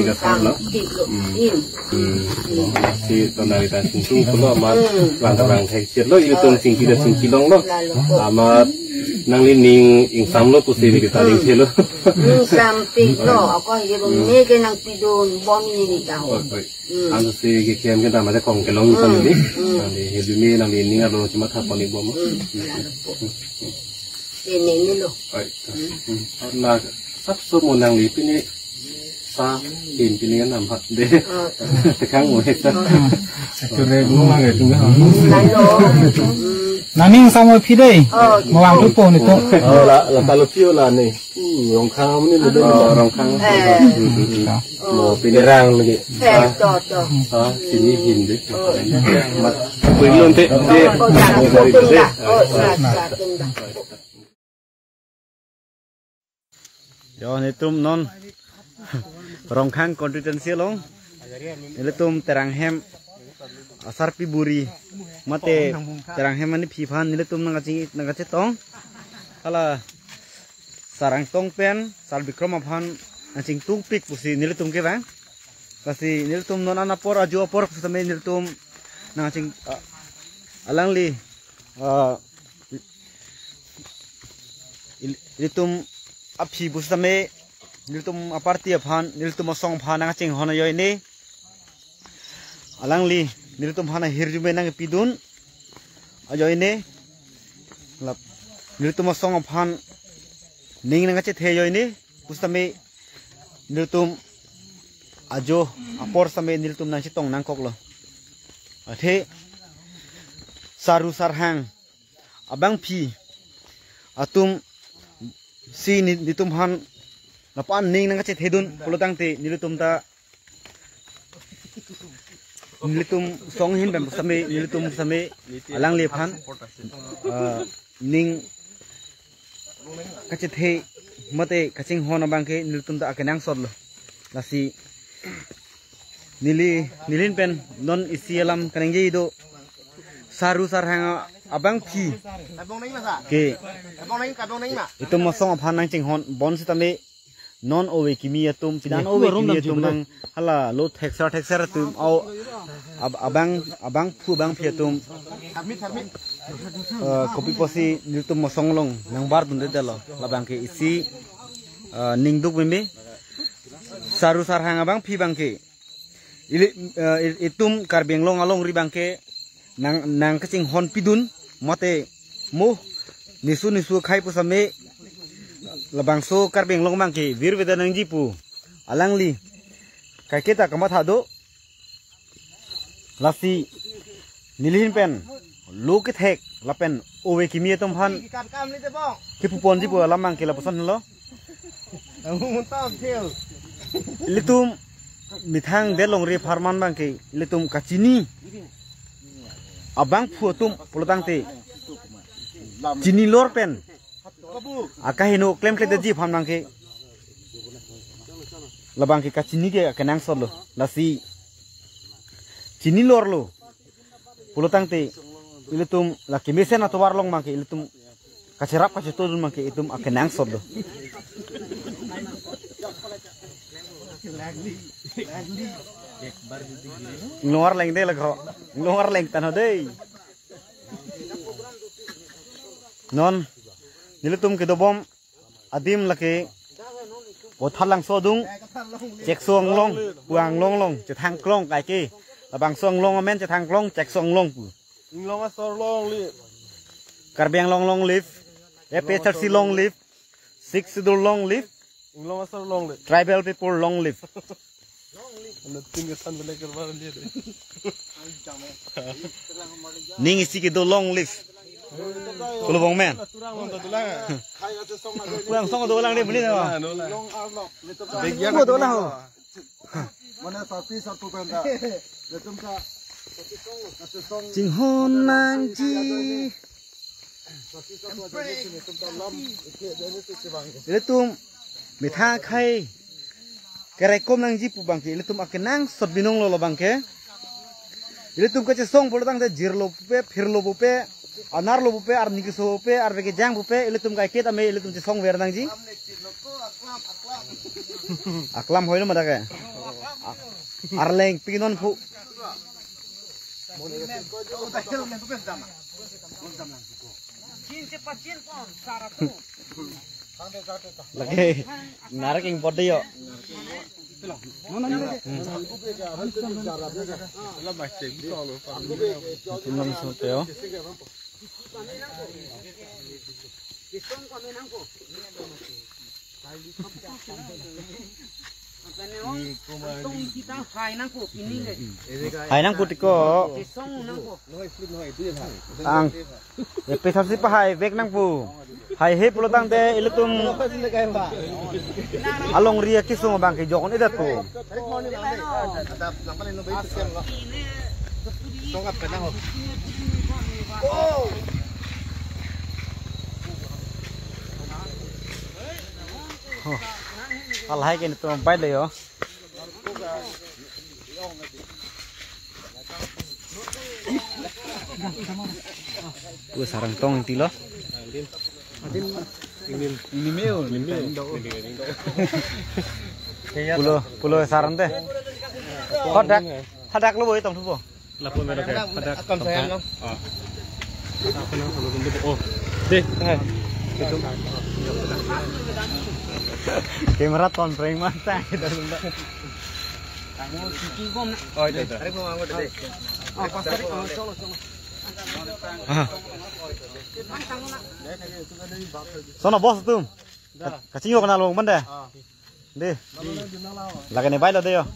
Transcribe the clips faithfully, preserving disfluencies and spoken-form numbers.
Kita tang lo. Tip lo. Hmm. In. Hmm. Si tonari ta singkung pulo amat. Hmm. Rang rang thek sir lo, ilitum singki da singki long lo. Lalo ko. Amat nangli ning ingsam lo pusi kita ning thelo. Ning sam tip lo. Ako ye bong ne ke nangpidun bom ini ni tahu. Oi, oi. Hmm. Ansi ke kiam ke dam ada kong kelong Hmm. Tadi. Hmm. Nangli hidumi nangli ning alo cuma thapon ni bom. Hmm. Lalo ko. Ini ni lo. Oi. Hmm. Na sap so mo nangli pini sa pin pini kan nampak de. Oh. Tekang mo heta. Ito re mo mang ito nga. Lalo. Hmm. Nangning sang mo phi dei. Oh. Mawang thupo nito. Oh, la la talo pio la ni. Hmm, Rongkhang ni lo. Oh, Rongkhang. Eh. Hmm, hmm, hmm. Oh. Mo pini rang lagi. Eh, to, to. Ah, sini hindi. Oh. Mat. Kuilon te. Oh, oh, ya. Oh, ya, ya, ya. Yo, nelitum non Rongkhang constituency along. Nelitum Teranghem asarpi buri mate Teranghem ani phi aphan nelitum nangkaching nangkachetong. Hala Sarangtong pen Sarbikrom aphan nangchingtungpik pusi nelitum kevang. Lasi nelitum non an apor ajo apor pusi tame nelitum nangching, ah, alangli, ah, il-, ilitum aphi pusi tame nelitum aparty aphan, nelitum asong aphan nangchinghon ajoine. Alangli nelitum aphan ahirjume nangpidun ajoine. Lap nelitum asong aphan ning nangkachethe ajoine. Pusi tame nelitum ajo apor tame nelitum nangchetong nangkoklo. Athe Saru Sarhang abangpi atum si ne-, nelitum aphan lapu-an ning nangkachethedun pulotangte nelitum ta nelitum song ahin pen same nelitum same alangli aphan, ah, ning kachethe mate kachinghon abangke nelitum ta akenangsot lo. Lasi neli neli ahin pen non isi alam kaningje do. Saru Sarhang abangpi ke itum asong aphan nangchinghon bonsitame non ove kimi atum pidan ove kimi atum nang hala lo thekser thekser atum au ab-, abang abangphu abangpi atum, eh, kopi pusi nelitum asong along nangbardundedetlo labangke isi, eh, ningduk meme. Saru Sarhang abangpi abangke ili, eh, il-, itum Karbi Anglong alongri abangke nang nangkachinghonpidun mate mo nisu nisu akhai pusitame labangso Karbi Anglong abangke virveda nangji pu alangli kaiketa kamatha do. Lasi neli ahin pen lo kethek lapen ove kimi atum aphan kipuponji pu alam abangke lapuson lo. Ilitum methang delongri apharman abangke ilitum kachini abangphu atum pulotangte chinilor pen akaheno klemkledetji aphan abangke labangke kachini ke akenangsot lo. Lasi chinilorlo pulotangte ilitum lake mesen atovar along abangke ilitum kacherap kachetodun abangke itum akenangsot lo. Nglong arleng dei lako. Nglong arleng tangho dei. Non nelitum kedobom adim lake Kotharlangso adung, Chekso Anglong, pu Anglong along chethangklong kaike. Labangso Anglong amen chethangklong, Chekso Anglong pu. Inglong asor long live. Karbi Anglong long live. A P H L C long live. Sixth Schedule long live. Inglong asor long live. Tribal people long live. Ano tin ke san bele kerba liya de. Ning isi kedo long live. Kulubong men. Turang long ta tulang. Kurang song dolang de beli na. Long arlok. Begya ko dolang ho. Mane sapi satu penta. Letum ka. Chinghon nangji. Ilitum methang akhai kerekom nangji pu abangke ilitum akenangsot binong lo labangke. Ilitum kachesong pulotangte jirlo pupe, phirlo pupe, anarlo pupe, arni keso pupe, arve kejang pupe, ilitum kaiketa me ilitum chesongver nangji. Aklam hoilo ma dak ke. Arleng pinon phu. Lake narak ing body yo. Pinon soteo. Hai nangpu tiko. Ang. Epis apsi pahai vek nangpu. Haihe pulotangte ilitum alongri akesung abang ke jokon edat po. Oh. Alahai ke nelitum bai le yo. Pu sarang tong tilo. Pulo, pulo sarang te. Hadak, hadak lo boi tong thupo. Lapu mero ke, hadak akam tongka. Saya, no? Ah. Hadak apa nang selalu kumpul. Oh. Deh, hai. Itu. Camera ton prank mata. Oh, itu, itu. Tarik mau angkut deh. Oh, pas tarik, oh, solo, solo. Ah. Sono bos tum. Ka-, kachingo kana lo mande. Ah. Deh. Lake ne bai lo deh yo.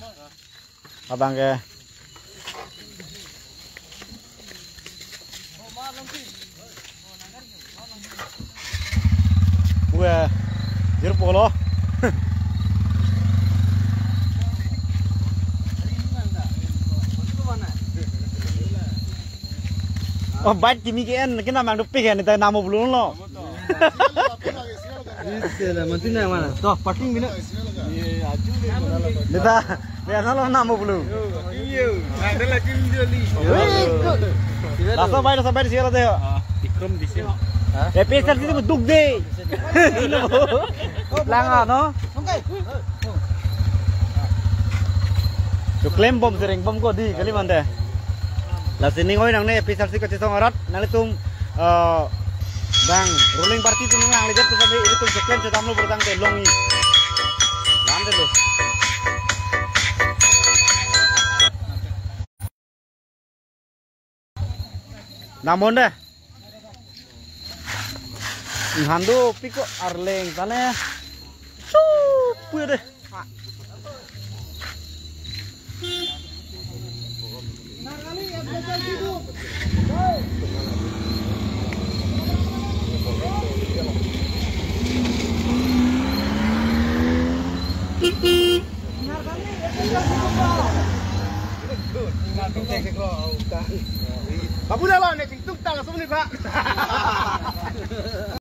Abang ke. Ue, jir polo. Oh, bait kimi ke en, kena mang dopik en, ta namo belum lo. Isi lah, mantin yang mana? Toh, parking bina. Neta, dia nalo namo belum. Laso bai, laso bai, siapa teh? Ikram di sini. Epis apsi itu duk deh. Lang ano? Choklem bom sereng bom ko di kali mande. Lasi ning oi nangne epis apsi kachisong arat nanglitum, eh, bang ruling party atum nanglang leader atum sampai ilitum choklem chetamlo pulotangte longji. Lam deh lo. Namon deh. Hando piko arleng tane. Chup, pui deh. Babu dah lah, ni tung tang semua ni, Pak.